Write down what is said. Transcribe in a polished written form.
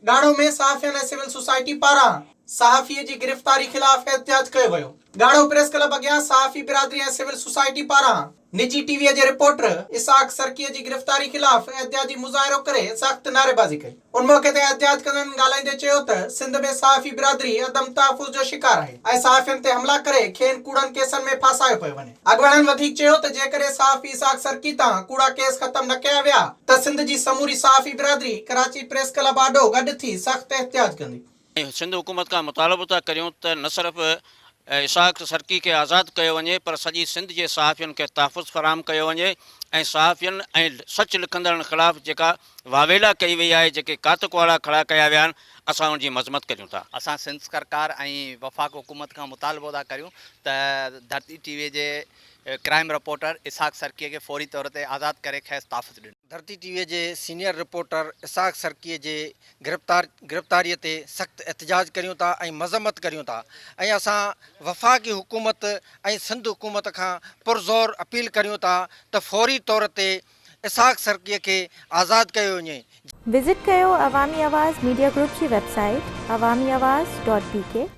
ڳاڙهو ۾ صحافين ۽ civil society پاران صحافي جي گرفتاري خلاف احتجاج ڪيو ويو. ڳاڙهو پريس ڪلب اڳيان صحافي برادري ۽ سول سوسائٽي پاران نجي ٽي وي جي رپورٽر اسحاق سرڪي جي گرفتاري خلاف احتجاجي مظاهرو ڪري سخت نعريبازي ڪئي. ان موقعي تي احتجاج ڪندڙن ڳالهائيندي چيو ته سنڌ ۾ صحافي برادري عدم تحفظ جو شڪار آهي ۽ صحافين تي حملا ڪري کين ڪوڙن ڪيسن ۾ ڦاسايو پيو وڃي. اڳواڻن وڌيڪ چيو ته جيڪڏهن صحافي اسحاق سرڪي تان ڪوڙا ڪيس ختم نه ڪيا ويا ته سنڌ جي سموري صحافي برادري ڪراچي پريس ڪلب آڏو گڏ ٿي سخت احتجاج ڪندي. ۽ سنڌ حڪومت کان مطالبو ٿا ڪريون ته نه صرف اسحاق سرڪي کي آزاد ڪيو وڃي پر سڄي سنڌ جي صحافين کي تحفظ فراهم ڪيو وڃي ۽ صحافين ۽ سچ لکندڙن خلاف جيڪا واويلا ڪئي وئي آهي جيڪي ڪات ڪهاڙا کڙا ڪيا ويا آهن اسان ان جي مذمت ڪريون ٿا. اسان سنڌ سرڪار ۽ وفاق حڪومت کان مطالبو ٿا ڪريون ته ڌرتي ٽي وي جي ڪرائيم رپورٽر اسحاق سرڪي کي فوري طور تي آزاد ڪري کيس تحفظ ڏنو. ڌرتي ٽي وي جي سينيئر رپورٽر اسحاق سرڪي جي گرفتار گرفتاري تي سخت احتجاج ڪريون ٿا ۽ مذمت ڪريون ٿا ۽ اسان وفاقي حڪومت ۽ سنڌ حڪومت کان پرزور اپيل ڪريون ٿا ته فوري طور تي اسحاق سرڪي کي آزاد ڪيو وڃي. وزٽ ڪيو عوامي آواز ميڊيا گروپ جي website Awami Awaz dot B K.